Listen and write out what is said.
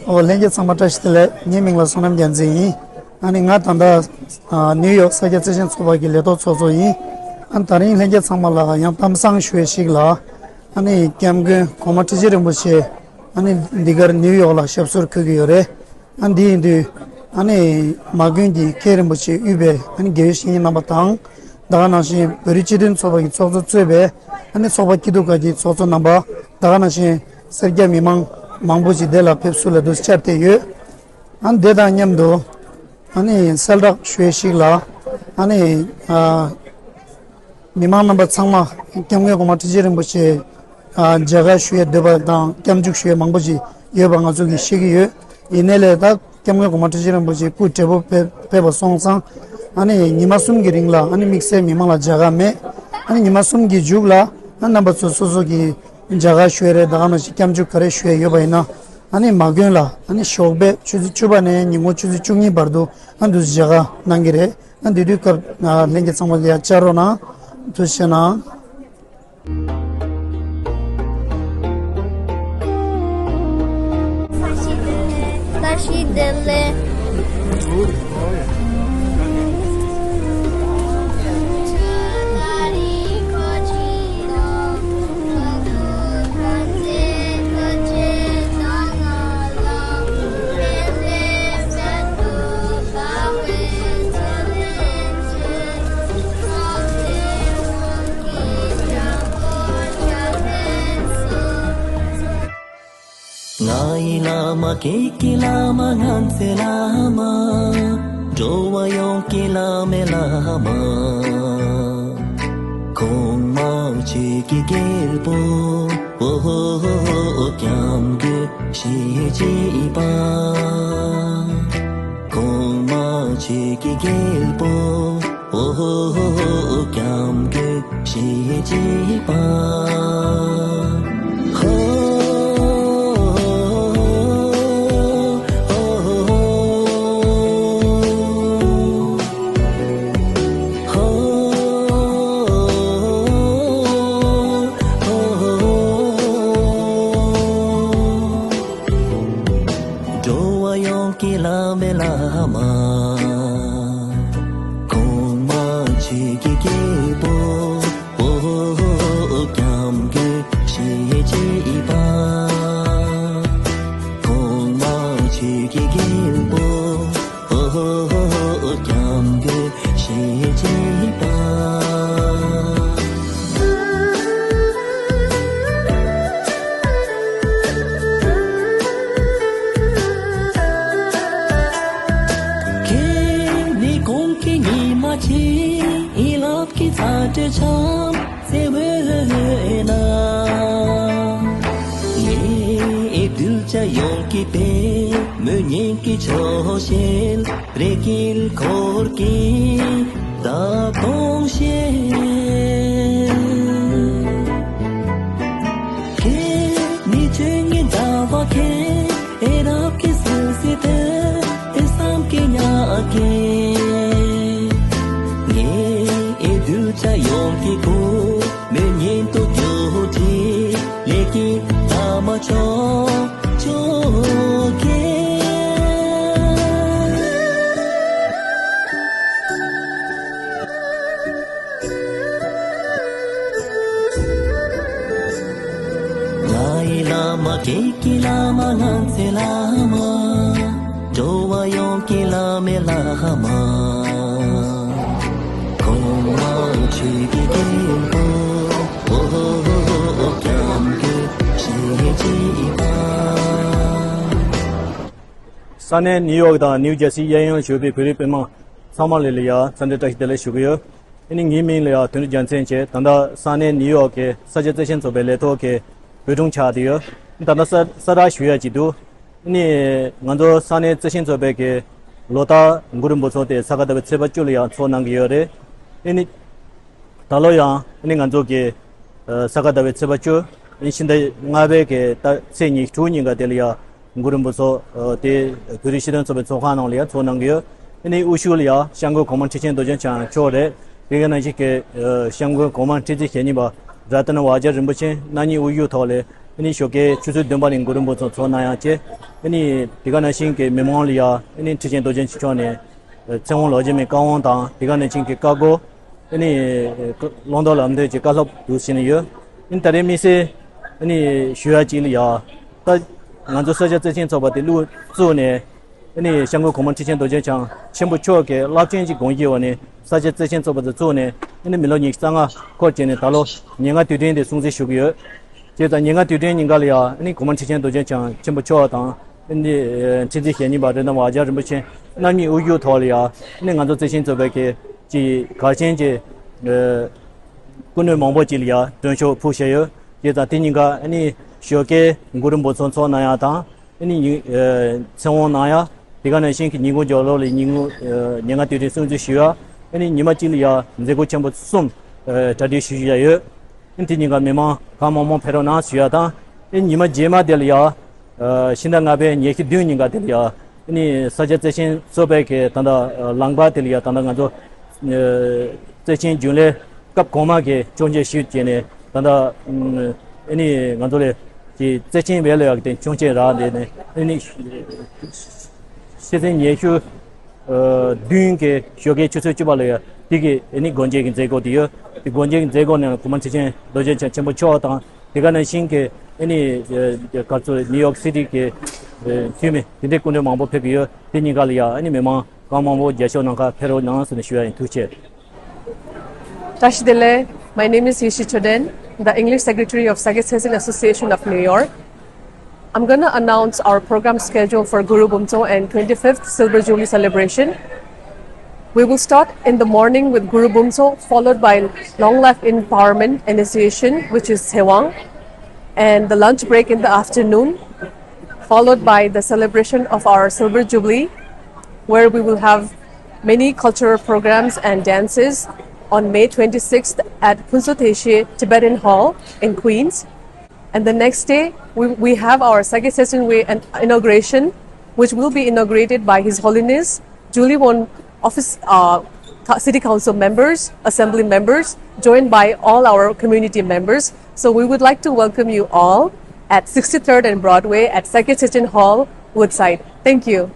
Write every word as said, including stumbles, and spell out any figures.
ཨོ། ལྷན་རྒྱས་ཚང་མ་བཀྲ་ཤིས་བདེ་ལེགས། ངའི་མིང་ལ་བསོད་ནམས་རྒྱལ་མཚན་ཡིན། ཨ་ནི་ང་ད་ལྟ་ཨ་ནིའུ་ཡོག་ས་སྐྱ་བརྩེ་ཆེན་ཚོགས་པ་གི་ལས་ཐོག་ཚོགས་གཙོ་ཡིན། ཨ་ནི་དེ་རིང་ལྷན་རྒྱས་ཚང་མ་ལ་ཡང་གཏམ་བཟང་ཞུ་ཡས་ཤིག་ལ། ཨ་ནི་སྐྱབས་མགོན་གོང་མ་ཁྲི་ཆེན་རིན་པོ་ཆེ་ཨ་ནི་འདི་གར་ནིའུ་ཡོག་ལ་ཞབས་སོར་འཁོད་ཀྱི་ཡོད་རེད། ཨ་འདི་ཡིན་དུས་ཨ་ནི་མ་དགོན་གྱི་མཁན་རིན་པོ་ཆེ་དབུས་པའི་ཨ་ནི་དགེ་བའི་བཤེས་གཉེན་རྣམ་པ་དང་། ད་ག་ནང་བཞིན་བོད་རིགས་སྤྱི་མཐུན་ཚོགས་པ་གི་ཚོགས་གཙོ་གཙོས་པའི་ཨ་ནི་ཚོགས་པ་སྐྱིད་སྡུག་ཁག་གི་ཚོགས་གཙོ་རྣམ་པ། ད་ག་ནང་བཞིན་སེར་སྐྱ་མི་མང་མང་པོ་ཞིག་འདི་ལ་ཕེབས་བསུ་ལ་འདུ་བཅར་ཏེ་ཡོད། ཨ་ནི་དེ་དང་མཉམ་དུ་ཨ་ནི་གསལ་བསྒྲགས་ཞུ་ཡས་ཤིག་ལ། ཨ་ནི་ཨ་མི་མང་རྣམ་པ་ཚང་མ་སྐྱབས་མགོན་གོང་མ་ཁྲི་ཆེན་རིན་པོ་ཆེ་ཨ་མཇལ་ཁ་ཞུ་ཡས་འདོད་པ་དང་སྐྱབས་འཇུག་ཞུ་ཡས་མང་པོ་ཞིག་ཡོད་པ་ང་ཚོ་གིས་ཤེས་ཀྱི་ཡོད། ཡིན་ནའི་ལས་ད་སྐྱབས་མགོན་གོང་མ་ཁྲི་ཆེན་རིན་པོ་ཆེ་སྐུ་བགྲེས་པོ་ཕེབས་ཕེབས་པ་སོང་ཙང་། ཨ་ནི་ཉི་མ་གསུམ་གྱི་རིང་ལ་ཨ་ནི་དམིགས་བསལ་མི་མང་ལ་མཇལ་ཁ་མེད། ཨ་ནི་ཉི་མ་གསུམ་གྱི་མཇུག་ལ་ཨ་རྣམ་པ་ཚོ་སོ་སོ་གི་མཇལ་ཁ་ཞུ་ཡས་རེད། ད་ག་ནང་བཞིན་སྐྱབས་འཇུག་ག་རེ་ཞུ་ཡས་ཡོད་པ་ཡིན་ན། ཨ་ནི་མ་དགོན་ལ་ཨ་ནི་ཞོགས་པའི་ཆུ་ཚོད་བཅུ་པ་ནས་ཉིན་གུང་ཆུ་ཚོད་བཅུ་གཉིས་བར་དུ་ཨ་འདུ་མཇལ་ཁ་གནང་གི་རེད། ཨ་འདི་དུས་སྐབས་ལྷན་རྒྱས་ཚང་མ་ལ་ཡ་བཅར་རོགས་གནང་། ཐུགས་རྗེ་གནང་། ང་ཡི་བླ་མ་སྐྱེས་ཀྱི་བླ་མ་ངན་ཚེ་བླ་མ། འགྲོ་བ་ཡོངས་ཀྱི་བླ་མའི་བླ་མ། གོང་མ་ཆོས་ཀྱི་རྒྱལ་པོ། ཨོ་ཧོ་ཧོ་ཧོ། སྐྱབས་མགོན་ཞེས་བགྱི་བ། གོང་མ་ཆོས་ཀྱི་རྒྱལ་པོ། ཨོ་ཧོ་ཧོ་ཧོ། སྐྱབས་མགོན་ཞེས་བགྱི་བ། ཧོ། ཧོ། འགྲོ་བ་ཡོངས་ཀྱི་བླ་མའི་བླ་མ། གོང་མ་ཆོས་ཀྱི་རྒྱལ་པོ། ཨོ་སྐྱབས་མགོན་ཞེས་བགྱི་བ། གོང་མ་ཆོས་ཀྱི་རྒྱལ་པོ། ཨོ་སྐྱབས་མགོན་ཞེས་བགྱི་བ། ཁྱེད་ནི་གོང་གི་ཉི་མ་ཆེ། ཡིད་ལ་ཀྱི་ཚ་དྲོད་ཆམ་སེ་འོད་ན། ངའི་གདུལ་བྱ་ཡོངས་ཀྱི་དཔེ་མོས་སྙིང་གི་ཆོག་ཤེས་རེ་དཀྱིལ་འཁོར་གྱི་བདག་སྟོང་ཤེས། ཁྱེད་ནི་ཆོས་ཉིད་ཟླ་བ་ཁྱེད། ཨེ་རབ་ཀྱི་སུ་སི་ཏེ་ཨེ་སམ་ཀི་ཉག་གི། ངའི་ཨེ་གདུལ་བྱ་ཡོངས་ཀྱི་སྐུ་མོས་སྙིང་དུ་འདུ་བྱེད་ལས་ཀྱི་ཐ་མ་ཆོག་ཆོག་གི། ང་ཡི་བླ་མ་སྐྱེས་ཀྱི་བླ་མ་ངན་ཚེ་བླ་མ། འགྲོ་བ་ཡོངས་ཀྱི་བླ་མའི་བླ་མ། གོང་མ་ཆོས་ཀྱི་རྒྱལ་པོ། ཨོ་ཧོ་ཧོ་ཧོ། སྐྱབས་མགོན་ཞེས་བགྱི་བ། ས་གནས་ནིའུ་ཡོག་དང་ནིའུ་ཇར་སི་གཡས་གཡོན་ལ་བཞུགས་པའི་བོད་རིགས་སྤུན་མང་ཚང་མ་ལ་ལ་ཡ་འཚམས་འདྲི་བཀྲ་ཤིས་བདེ་ལེགས་ཞུ་གི་ཡོད། ཨ་ནི་ངའི་མིང་ལ་ཡ་དོན་གྲུབ་རྒྱལ་མཚན་བྱས། ད་ལྟ་ས་གནས་ནིའུ་ཡོག་གི་ས་སྐྱ་བརྩེ་ཆེན་ཚོགས་པའི་ལས་ཐོག་གི་བོད་དྲུང་ཆགས་བསྡད་ཡོད། ད་ལྟ་གསལ་གསལ་བསྒྲགས་ཞུ་ཡ་ཅིག་འདུག། ཨ་ནི་ང་ཚོ་ས་གནས་བརྩེ་ཆེན་ཚོགས་པའི་གི་ལོ་ལྟར་གུ་རུ་འབུམ་ཚོགས་དེ་ས་ག་ཟླ་བའི་ཚེས་པ་བཅུ་ལ་ཡང་ཚོགས་གནང་གི་ཡོད་རེད། ཨ་ནི་ད་ལོ་ཡང་ཨ་ནི་ང་ཚོ་གི་ཨ་ས་ག་ཟླ་བའི་ཚེས་པ་བཅུ། ཨ་ནི་ཕྱི་ཟླ་ལྔ་པའི་གི་ད་ཚེས་ཉི་ཤུ་དྲུག་ཉིན་ཀ་དེ་ལ་ཡང་གུ་རུ་འབུམ་ཚོགས་ཨ་དེ་བོད་རིགས་སྤྱི་མཐུན་ཚོགས་པའི་ཚོགས་ཁང་ནང་ལ་ཡང་ཚོགས་གནང་གི་ཡོད། ཨ་ནི་དབུ་བཞུགས་ལ་ཡང་སྐྱབས་མགོན་གོང་མ་ཁྲི་ཆེན་རྡོ་རྗེ་འཆང་མཆོག་རེད། དེ་ག་ནང་བཞིན་གྱི་ཨ་སྐྱབས་མགོན་གོང་མ་ཁྲི་འཛིན་ཞེ་གཉིས་པ་རཏྣ་བཛྲ་རིན་པོ་ཆེ་རྣམ་གཉིས་དབུ་བཞུགས་ཐོག་ལ་ཨ་ནི་ཞོགས་ཀའི་ཆུ་ཚོད་བདུན་པ་ནས་གུ་རུ་འབུམ་ཚོགས་ཚོགས་གནང་ཡག་བྱས། ཨ་ནི་དེ་ག་ནང་བཞིན་གྱི་མི་མང་ལ་ཡ་ཨ་ནི་ཁྲི་ཆེན་རྡོ་རྗེ་འཆང་མཆོག་ནས་ཚེ་དབང་ལོ་རྗེས་མའི་བཀའ་དབང་དང་དེ་ག་ནང་བཞིན་གྱི་བཀའ་བསྒོ། ཨ་ནི་བླང་དོར་ལམ་སྟོན་གྱི་བཀའ་སློབ་དུ་ཕྱིན་ནས་ཡོད། ཨ་ནི་ད་རེས་དམིགས་བསལ་ཨ་ནི་ཞུ་ཡ་གཅིག་ལ་ཡ། ད་ང་ཚོ་ས་སྐྱ་བརྩེ་ཆེན་ཚོགས་པ་དེ་བློ་བཙུགས་ནས། ཨ་ནི་སྐྱབས་མགོན་གོང་མ་ཁྲི་ཆེན་རྡོ་རྗེ་འཆང་ཆེན་པོ་མཆོག་གི་རླབས་ཆེན་གྱི་དགོངས་བཞེད་འོག་ནས་ས་སྐྱ་བརྩེ་ཆེན་ཚོགས་པ་དེ་བཙུགས་ནས་ཨ་ནི་མི་ལོ་ཉི་ཤུ་རྩ་ལྔ་འཁོར་བྱས་ནས་ད་ལོ་ཉེར་ལྔ་དུས་དྲན་དེ་སྲུང་བརྩི་ཞུ་གི་ཡོད། བྱས་ཙང་ཉེར་ལྔ་དུས་དྲན་ཉིན་ཀ་ལ་ཡ་ཨ་ནི་གོང་མ་ཁྲི་ཆེན་རྡོ་རྗེ་འཆང་ཆེན་པོ་མཆོག་དང་ཨ་ནི་ཁྲི་འཛིན་ཞལ་གཉིས་པ་རེད་དམ་ཨ་ཅར་རིན་པོ་ཆེ་རྣམ་གཉིས་དབུ་བཞུགས་ཐོག་ལ་ཡ་ཨ་ནི་ང་ཚོ་བརྩེ་ཆེན་ཚོགས་པའི་གི་ཅིག་གལ་ཆེན་གྱི་སྐུ་མགྲོན་མང་པོ་ཅིག་ལ་ཡ་མགྲོན་ཤོག་ཕུལ་བཞག་ཡོད། བྱས་ཙང་དེ་ཉིན་ཀ་ཨ་ནི་ཞོགས་ཀའི་གུ་རུ་འབུམ་ཚོགས་ཚོགས་གནང་ཡ་དང་། ཨ་ནི་ཉིན་ཨ་ཚེ་དབང་གནང་ཡ། དེ་ག་ནང་བཞིན་གྱི་ཉིན་གུང་མཇུག་ལོག་ལ་ཉིན་གུང་ཨ་ཉེར་ལྔ་དུས་དྲན་སྲུང་བརྩི་ཞུ་ཡ། ཨ་ནི་ཉི་མ་གཅིག་ལ་ཡ་མཛད་སྒོ་ཆེན་པོ་གསུམ་ཨ་གྲ་སྒྲིག་ཞུ་བཞིན་ཡོད། ཨ་ནི་དེ་ཉིན་ཀ་མི་མང་གང་མང་མང་ཕེབས་རོགས་གནང་ཞུ་ཡ་དང་། ཨ་ནི་ཉི་མ་རྗེས་མ་དེ་ལ་ཡ་ཨ་ཕྱི་ཟླ་ལྔ་པའི་ཉི་ཤུ་བདུན་ཉིན་ཀ་དེ་ལ་ཡ་ཨ་ནི་ས་སྐྱ་བརྩེ་ཆེན་ཚོགས་པའི་གི་ད་ལྟ་ཨ་ལམ་ཁ་དེ་ལ་ཡ་ད་ལྟ་ང་ཚོ་ཨ་བརྩེ་ཆེན་རྒྱུན་ལས་སྐབས་གོང་མ་གི་གཅོད་མཇལ་ཞུས་བྱས་ནས་ད་ལྟ་ཨ་ནི་ང་ཚོ་ལས་ཀྱི་བརྩེ་ཆེན་བལ་ལ་ཡག་དེ་གཅོད་མཇལ་རག་འདི་ནས་ཨ་ནི་ཕྱི་ཚེས་ཉི་ཤུ་བདུན་གི་ཞོགས་ཀའི་ཆུ་ཚོད་བཅུ་པ་ལ་ཡ་དེ་གི་ཨ་ནི་སྒོ་འབྱེད་ཀྱི་མཛད་སྒོ་དེ་ཡོད། དེ་སྒོ་འབྱེད་ཀྱི་མཛད་སྒོ་ནས་གོང་མ་ཁྲི་ཆེན་རྡོ་རྗེ་འཆང་ཆེན་པོ་མཆོག་དང་དེ་ག་ནང་བཞིན་གྱི་ཨ་ནི་ག་ཚོད་ནིའུ་ཡོག་སི་ཊི་གི་འཐུས་མི་དེ་འདྲའི་སྐུ་མགྲོན་མང་པོ་ཕེབས་ཀྱི་ཡོད། དེ་ཉིན་ཀ་ལ་ཡ་ཨ་ནི་མི་མང་གང་མང་པོ་རྒྱབ་སྐྱོར་གནང་ཁ་ཕེབས་རོགས་གནང་ཟེར་ནས་ཞུ་ཡ་ཡིན། ཐུགས་རྗེ་ཆེ། Tashi Delek. My name is Yeshi Choden, the English Secretary of Sage Tsechen Association of New York. I'm going to announce our program schedule for Guru Bumtso and twenty-fifth Silver Jubilee celebration. We will start in the morning with Guru Bumtso, followed by Long Life Empowerment Initiation, which is Tsewang, and the lunch break in the afternoon, followed by the celebration of our Silver Jubilee, where we will have many cultural programs and dances on May twenty-sixth at Phuntsho Taeshe Tibetan Hall in Queens. And the next day, we, we have our Sage Tsechen Way and inauguration, which will be inaugurated by His Holiness Julie Won, office, uh, co- City Council members, Assembly members, joined by all our community members. So we would like to welcome you all at sixty-third and Broadway at Sage Tsechen Hall, Woodside. Thank you.